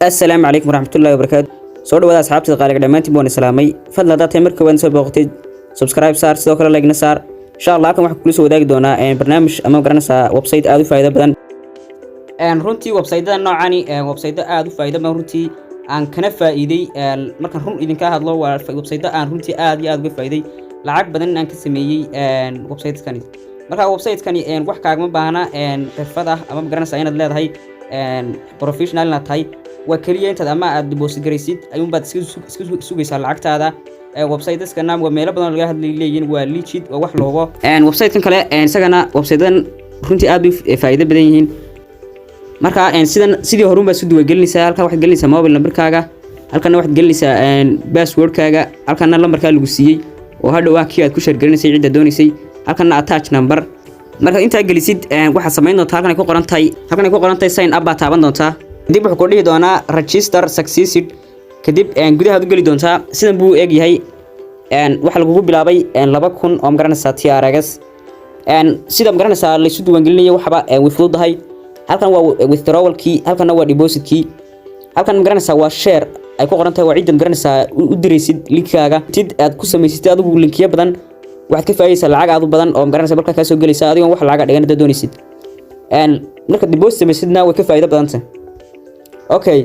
Assalaamu calaykum waraxmatullaahi wabarakaatu. Soo dhawaada asxaabtada qaaliga, dhammaantiin baan islaamay. Fadlan haddaad tahay marka waan soo booqatay, subscribe saar, sidoo kale like na saar, insha Allah. Halkan waxaan kula soo wadaagi doonaa barnaamij ama garanaysaa website aad u faa'iido badan. Runtii website-da noocani website aad u faa'iido badan, runtii aan kana faa'iiday. Markaan run idinka hadlo, waa website aan runtii aad iyo aad uga faa'iiday, lacag badan aan ka sameeyey website-kani. Marka website-kani wax kaagama baahna xirfad ah ama magaranaysaa inaad leedahay professional inaad tahay. Waa keliya intaad ama aad deposit garaysid ayuunbaad iska sugaysaa lacagtaada. Websiteskana waa meelo badan oo laga hadlay leeyihiin, waa legit, waa wax loogo. Website-kan kale isagana, website-dan runtii aad bay faa'iido badan yihiin. Marka sidan sidii horun baad isu diiwaangelinaysaa. Halkan waxaad gelinaysaa mobile numberkaaga, halkana waxaad gelinaysaa passwordkaaga, halkana lambarkaa lagu siiyey oo hadhow ah kii aad ku share garinaysay cidda doonaysay, halkana attach number. Marka intaa gelisid, waxaad samayn doontaa halkan ay ku qoran tahay sign up baad taaban doontaa. Kadib wuxuu ku dhihi doonaa "Register succeeded". Kadib gudahaad u geli doontaa. Sidan buu u eg yahay. Waxaa lagugu bilaabay 2000 oo magaranaysaa TRX. Sida magaranaysaa laysu diiwaangelinayo waxba way fududahay. Halkan waa withdrawalkii, halkanna waa depositkii, halkan magaranaysaa waa share ay ku qoran tahay, waa cidda magaranaysaa u diraysid linkaaga. Tid aad ku samaysatid adigu linkiyo badan, waxaad ka faa'iidaysaa lacag aad u badan oo magaranaysaa markaa kaa soo gelaysa adigoon wax lacag dhigan haddaad doonaysid. Marka deposit samaysidna way ka faa'iido badan tahay. Okay,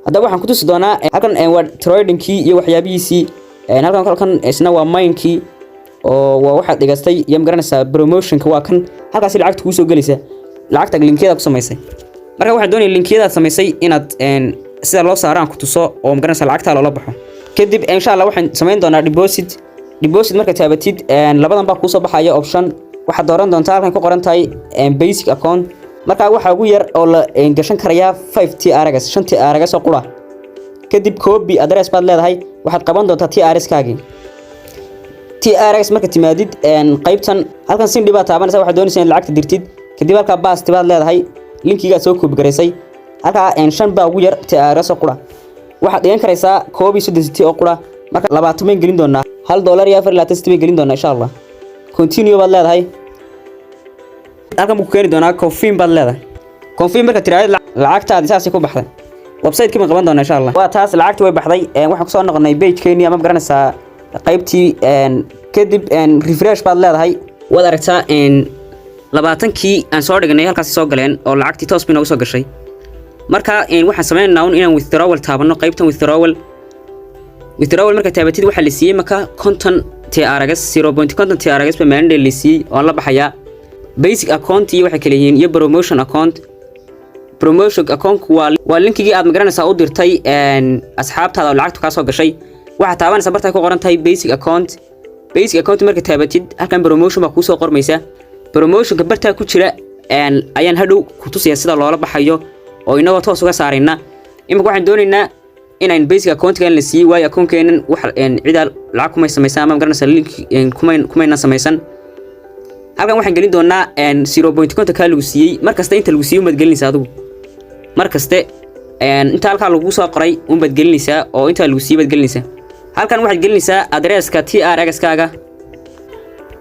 haddaba waxaan ku tusi doonaa halkan waa tradingkii iyo waxyaabihiisii. Halkan isna waa minekii oo waa waxaad dhigastay iyo magaranaysaa promotionka. Waa kan halkaasi lacagta kuu soo gelaysa, lacagta linkiyada ku samaysay. Marka waxaan doonaya linkiyadaad samaysay inaad sida loo saaro aan ku tuso oo magaranaysaa lacagtaa loola baxo. Kadib insha Allah waxaan samayn doonaa deposit. Deposit marka taabatid, labadan baa kuusoo baxaya option. Waxaad dooran doontaa halkan ku qoran tahay basic account. Marka waxaa ugu yar oo la gashan karayaa 5 TRX, 5 TRX oo qura. Kadib copy address baad leedahay, waxaad qaban doontaa TRX kaagii. TRX marka timaadid qaybtan, halkan send baad taabanaysa, waxaad doonaysaa in lacagta dirtid. Kadib halkaa paste baad leedahay, linkigaad soo copy garaysay. Halkaa 5 baa ugu yar TRX oo qura. Waxaad dhigan karaysaa 31 cent oo qura. Marka 20 bayn gelin doonaa, $1.24 bayn gelin doonaa, insha Allah. Continue baad leedahay. Halkan buu ku keeni doonaa, confirm baad leedahay. Confirm marka tiraahdo, lacagtaadi saasay ku baxday. Website-kii baan qaban doonaa, insha Allah. Waa taas, lacagtii way baxday. Waxaan kusoo noqonay page-keenii ama magaranaysaa qaybtii. Kadib refresh baad leedahay. Waad aragtaa, 20kii aan soo dhignay halkaasi soo galeen oo lacagtii toos bay noogu soo gashay. Marka waxaan sameynaynaa un inaan withdrawal taabanno, qaybtan withdrawal. Withdrawal marka taabatid, waxaa la siiyey marka 50 TRX, 0.50 TRX ba maalin la siiyey oo la baxayaa. Basic account iyo waxay kala yihiin iyo promotion account. Promotion account waa linkigii aad magaranaysaa u dirtay asxaabtaada oo lacagtu kaa soo gashay. Waxaad taabanaysaa barta ku qoran tahay basic account. Basic account marka taabatid, halkan promotion baa kuusoo qormaysa. Promotionka bartaa ku jira ayaan hadhow ku tusaya sida loola baxayo oo inagoo toos uga saarayna. Imika waxaan doonaynaa inaan basic accountkan la siiyey, waayo account-keenan wax cidaa lacag kumay samaysan ama magaranaysaa link kumayna samaysan. Halkan waxaan gelin doonaa 0.50 kaa lagu siiyey. Mar kasta inta lagu siiyey unbaad gelinaysaa adigu. Mar kaste inta halkaa lagu soo qoray unbaad gelinaysaa oo intaa lagu siiyey baad gelinaysaa. Halkan waxaad gelinaysaa addresska TRX kaaga.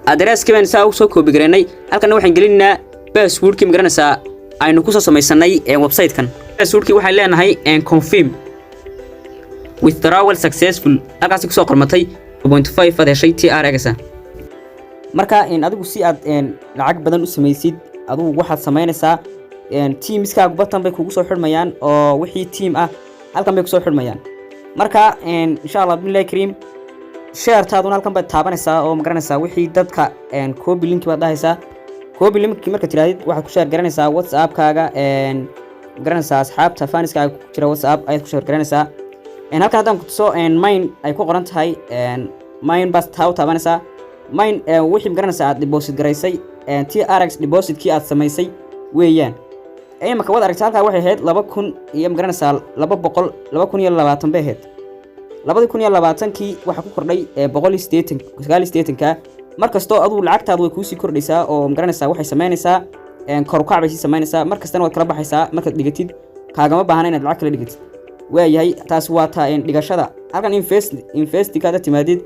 Addresskii baan saa u soo copy garaynay. Halkanna waxaan gelinaynaa passwordkii magaranaysaa aynu kusoo samaysanay website-kan. Passwordkii waxaan leenahay confirm. Withdrawal successful halkaasi kusoo qormatay, 0.5 aad heshay TRX. Marka adigu si aad lacag badan u samaysid, adigu waxaad samaynaysaa teamskaagu batan bay kugu soo xidhmayaan oo wixii team ah halkan bay kusoo xidhmayaan. Marka insha Allah bismillahi kariim, sharetaaduna halkan baad taabanaysaa oo magaranaysaa wixii dadka copy link baad dhahaysaa. Copy link marka tirahdid, waxaad ku share garanaysaa WhatsAppkaaga, magaranaysaa asxaabta faniskaaga ku jira WhatsApp ayaad ku share garanaysaa. Halkan haddaan ku tuso, mine ay ku qoran tahay, mine baad taa u taabanaysaa. Mine wixii magaranaysaa aad deposit garaysay, TRX depositkii aad samaysay weeyaan. Imaka waad aragtaa, halkaa waxay ahayd 2000 iyo magaranaysaa 200, 2020 bay ahayd. 2020kii waxaa ku kordhay 180, 89ka. Mar kastoo aduu lacagtaadu way kuusii kordhaysaa oo magaranaysaa waxay samaynaysaa kor u kac bay sii samaynaysaa. Mar kastana waad kala baxaysaa markaad dhigatid, kaagama baahna inaad lacag kala dhigatid. Waayahay, taas waa taa dhigashada. Halkan investika haddaad timaadid,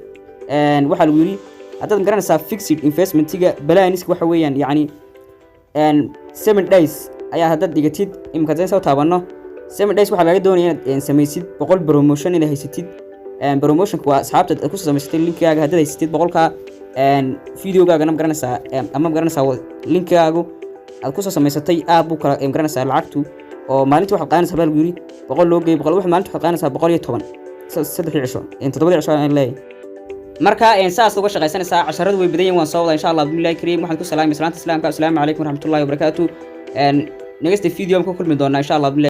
waxaa lagu yidhi haddaad magaranaysaa fixed investmentiga balaniska waxa weeyaan yacni 7 days ayaa haddaad dhigatid. Imika haddaan soo taabanno, 7 days waxaa laga doonaya inaad samaysid 100 promotion, inaad haysatid. Promotionka waa asxaabta aad ku samaysatay linkigaaga. Haddaad haysatid 100-ka videogaagana, magaranaysaa, ama magaranaysaa linkigaagu aad kusoo samaysatay, aad buu kala magaranaysaa lacagtu. Oo maalintii waxaad qaadanaysaa, baa lagu yidhi, 100 loo geeyay 100, maalintii waxaad qaadanaysaa 110 3dii cisho, 7dii cisho aan leeyahay. Marka saas uga shaqaysanaysaa. Casharadu way badan yihiin, waan soo wadaa insha Allah billahi kariim. Waxaan ku salaamay salaanta islaamka. Asalaamu calaykum waraxmatullahi wabarakaatu. Next video aan ku kulmi doonaa insha Allah billahi.